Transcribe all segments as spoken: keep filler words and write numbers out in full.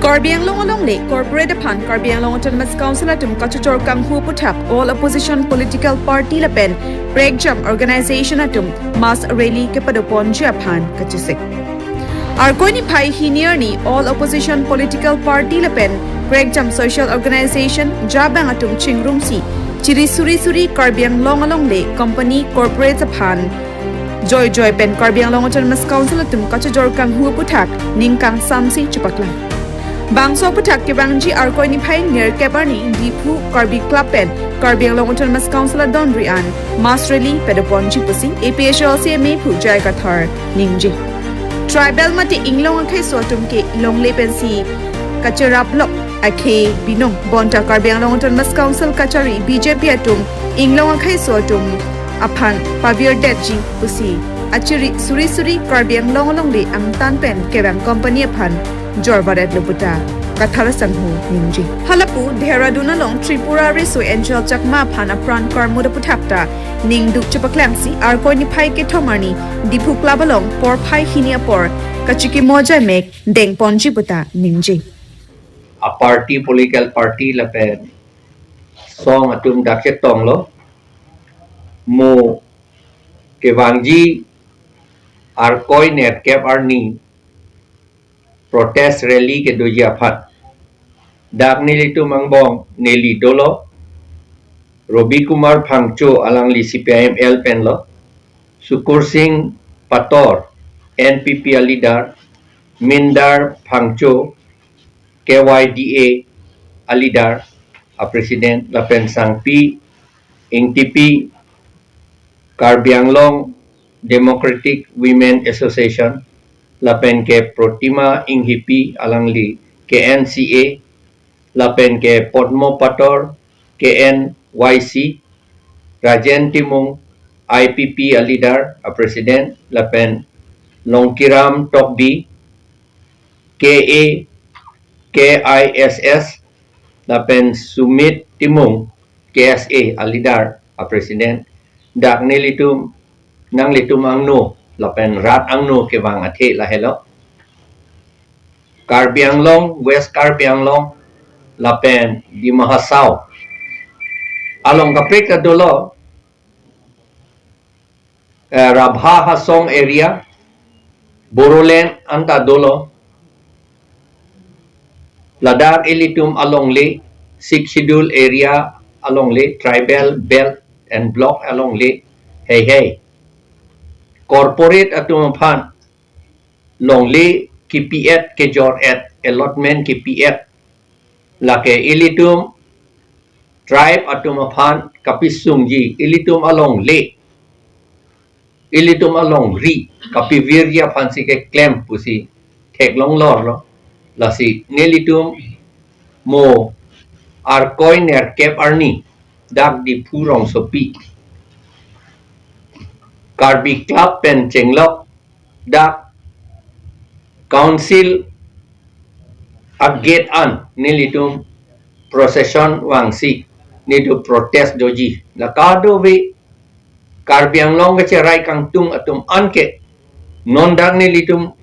Karbi Anglong alongle corporate aphan Karbi Anglong Autonomous Council atum kachojor kanghu aputhak all opposition political party lapen prekjam organization atum mass rally kepadoponji aphan kachesik. Arkoi niphai hini arni all opposition political party lapen prekjam social organization jabang atum chingrumsi chiri suri suri Karbi Anglong alongle company corporate aphan joijoi pen Karbi Anglong Autonomous Council atum kachojor kanghu aputhak ning kangsamsi chepaklang. Bangso aputhak kevangji Arkoi niphai nerkep arni Diphu Karbi Club pen Karbi Anglong Autonomous Council adonri an mass rally padoponji pusi A P H L C mephu J I Kathar ningje. Tribal mate inglong akhei aso atum ke longle pensi kacheraplok akhei binong bonta Karbi Anglong Autonomous Council kachari B J P atum inglong akhei aso atum aphan pavirdetji pusi achiri suri suri Karbi Anglong alongle angtan pen kevang company aphan jorvaretlo puta Kathar sangho ningje. Halapu Dehradun along Tripura Riso Angel Chakma aphan apran karmut aputhak ta ningduk chepaklangsi Arkoi niphai kethom arni Diphu Club along porphai hini apor kachikimo jaimek dengponji puta ningje. A party, political party lapen song atum dak chetonglo. Mo kevangji Arkoi nerkep arni protest rally kedoji aphan. Dak nelitum angbong neli dolo, Robi Kumar Phangcho alangli C P I M L penlo, Sukur Singh Pator N P P a leader, Mindar Phangcho K Y D A a leader a president lapen Sangpi Ingtipi Karbi Anglong Democratic Women Association lapen ke Protima Inghipi alangli K N C A lapen ke Podmo Pator K N Y C, Rajen Timung I P P a leader a president lapen Longkiram Tokbi K A K I S S lapen Sumit Timung K S A a leader a president. Dak nelitum nanglitum angno lapen rat angno kevang athe lahelo. Karbi Anglong, West Karbi Anglong lapen Dima Hasao along kaprek ta dolo, eh, Rabha Hasong area, Bodoland anta dolo. Ladak ilitum alongle, Sixth Schedule area alongle, tribal belt and block alongle, hei hei. Corporate atum aphan longle kipi-et, kejor-et, allotment kipi-et. Lake ilitum tribe atum aphan kapisungji, ilitum alongle, ilitum alongri kapivirji aphansi keklem pusi theklong lorlo. Lasi nelitum mo Arkoi nerkep arni dak Diphu rongsopi Karbi Club pen chenglok dak council a-gate an nelitum procession vangsi nelitum protest doji. La kadokave Karbi Anglong kacherai kangtung atum anke non dak nelitum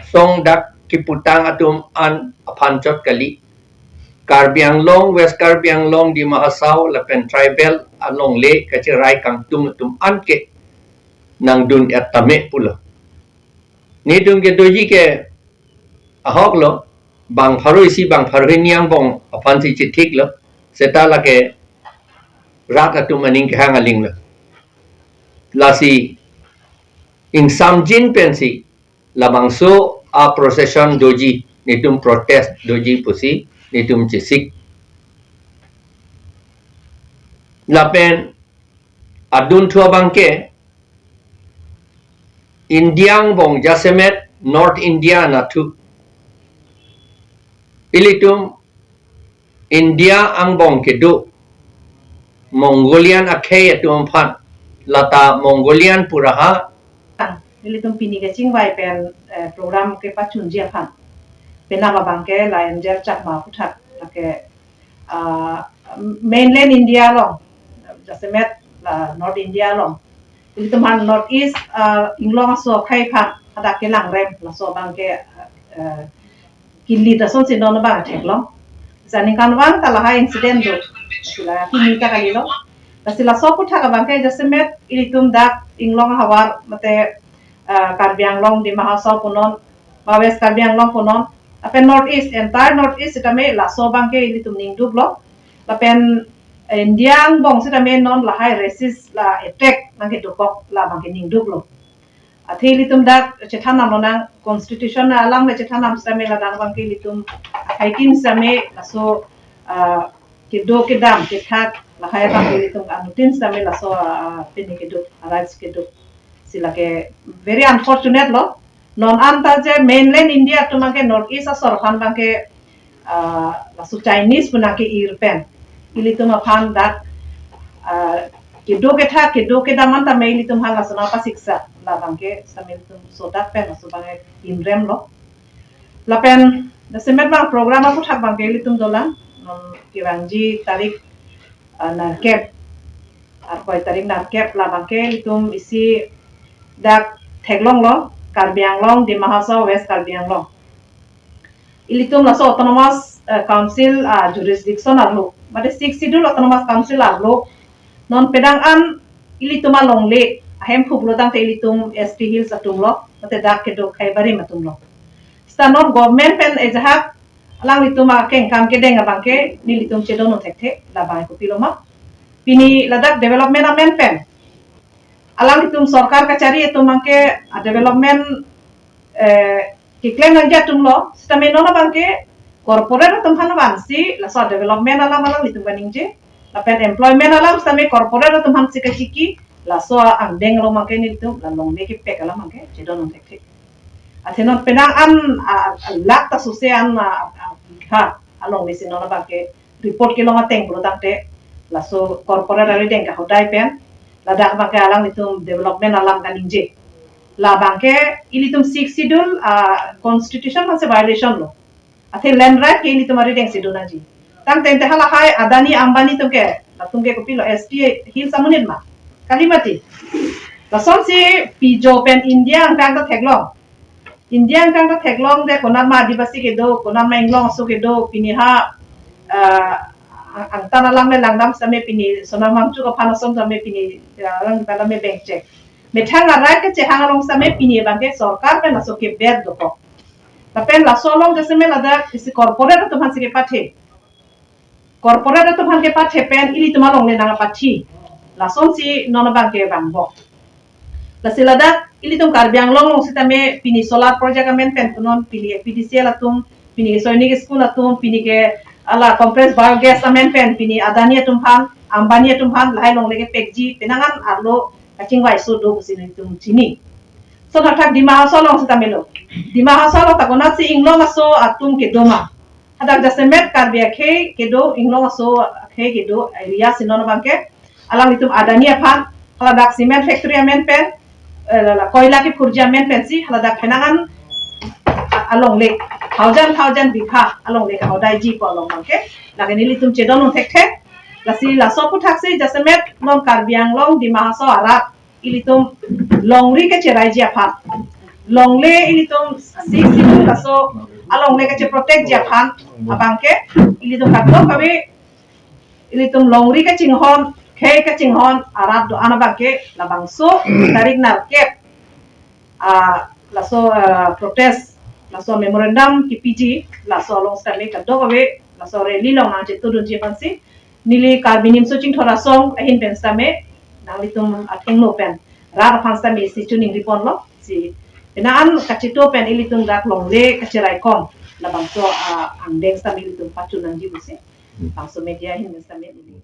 song dak kiputang atum an aphan chot kali. Karbi Anglong, West Karbi Anglong, Dima Hasao lapen tribal alongle kacherai kangtung atum anke nangdun-et tame pulo. Nelitum kedoji ke ahoklo, bang pharo isi bang pharo hini angbong aphansi chithiklo, seta lake rat atum aning kehang alinglo. Lasi ingsamjin pensi labangso a-procession doji, nelitum protest doji pusi nelitum chesik. Lapen adunthu abangke India angbong jasemet North India anatthu. Ilitum India angbong kedo Mongolian akhei atum aphan, lata Mongolian puraha. Ilitum pini kachingvai pen, eh, program kepachunji aphan. Penang abangke la Angel Chakma aputhak, lake, ah, mainland India along, jasemet la North India along. Ilitum aphan North East, ah, inglong aso akhei aphan hadak kelangrem, laso abangke, eh, kilit asonsi non abang theklong. Lasi aningkanvang ta lahai incident do. Lasi la kimi ta kalilo. Lasi laso aputhak abangke jasemet ilitum dak Inglong ahavar mate, ah, Karbi Anglong, Dima Hasao punon, ba West Karbi Anglong punon, lapen North East, entire North East sitame laso abangke ilitum ningduklo. Lapen India angbong sitame non lahai racist la attack nangkedokok la abangke ningduklo. Athe ilitum dak chethan nam lonang, constitution alam le chethan nam sitame ladak abangke ilitum akhai tin sitame laso, ah, kedo kedam kethak lahai abangke ilitum anuttin sitame laso, ah, pini kedo, ah, rights kedo. Lasi lake very unfortunate lo. Non anta je mainland India atum abangke North East asor aphan abangke, ah, laso Chinese pu nangke-ir pen ilitum aphan dak, ah, kedo kethak, kedo kedam anta me ilitum aphan laso nangpasiksa la abangke sitame ilitum sodak pen laso abangke ingrem lo. Lapen jasemet abang program aputhak abangke ilitum dolang, non kevangji tarik, ah, nerkep, arkoi tarik nerkep la abangke ilitum isi dak theklonglo, Karbi Anglong, Dima Hasao, West Karbi Anglong. Ilitum laso autonomous, eh, council, ah, jurisdiction arlo, mate Sixth Schedule autonomous council arlo, non penang an ilitum alongle ahemphu pulo tangte ilitum S T Hills atumlo, mate dak kedo Khaibarim atumlo. Sita non government pen ejahak alanglitum akengkam kedeng abangke nelitum chedondun thekthe, labang kopilo ma. Pini ladak development amen pen alanglitum sorkar kachari atum abangke, ah, development, eh, keklem nangji atumlo, sitame non abangke corporate atum aphan vansi laso development alam alanglitum kaningje, lapen employment alam sitame corporate atum aphansi kachiki, laso angdeng along abangke nelitum la longle kepek alam abangke chedondun thekthe. Athe non penang an, ah, ah, lak ta suse an, ah, ah, bigha alongle si non abangke report kelong ateng pulo tangte laso corporate arideng kahodai pen ladak abangke alanglitum development alam kaningje. La abangke ilitum Sixth Schedule, ah, constitution aphansi violation lo. Athe land right ke ilitum arideng si do nangji. Tangte te halahai Adani Ambani atum ke, latum ke kopilo S T Hills amonit ma? Kali mati. Lasonsi pijo pen India angkang ta theklong. India angkang ta theklong de konat ma Adivasi kedo, konat ma Inglong aso kedo, pini ha, ah, ang-, angtan alam le langdam sitame pini Sonam Wangchuk aphan ason sitame pini, ah, alang kita lame bengchek. Methang arai kechehang along sitame pini abangke sorkar pen laso kebet dokok. Lapen laso along jasemet ladak isi corporate atum aphansi kepathe. Corporate atum aphan kepathe pen ilitum alongle nangpathi. Lasonsi non abangke vangbom. Lasi ladak ilitum Karbi Anglong along sitame pini solar project amen pen punon, pini A P D C L atum, pini ke Sainik School atum, pini ke ala compressed biogas amen pen, pini Adani atum aphan, Ambani atum aphan, lahai longle kepekji, penang an arlo kachingvai so do pusi nelitum chini. So thakthak Dima Hasao along sitame lo. Dima Hasao along ta konatsi Inglong aso atum kedo ma? Hadak jasemet Karbi akhei kedo, Inglong aso akhei kedo area si non abangke alanglitum Adani aphan, haladak cement factory amen pen, eh, la, la, koila kephurji amen pensi haladak penang an, a-, alongle thousand thousand bigha alongle kahodaiji pu along abangke lake nelitum chedondun thekthe. Lasi laso aputhak si jasemet non Karbi Anglong, Dima Hasao arat ilitum longri kacheraiji aphan, longle ilitum Sixth Schedule laso alongle kacheprotectji aphan abangke ilitum kadokave ilitum longri kachinghon, khei kachinghon arat do-an abangke labangso tarik nerkep, ah, laso, ah, protest, laso memorandum kepiji, laso along sitame kadokave laso rally along nangchetudunji aphansi neli Karbi Nimso Chingthor Asong ahin pen sitame nanglitum athengno pen rat aphan sitame isi choningri ponlo, si penang an kacheto pen ilitum dak longle kacheraikom labangso, ah, angdeng sitame ilitum pachun nangji pusi bangso media ahin pen sitame neli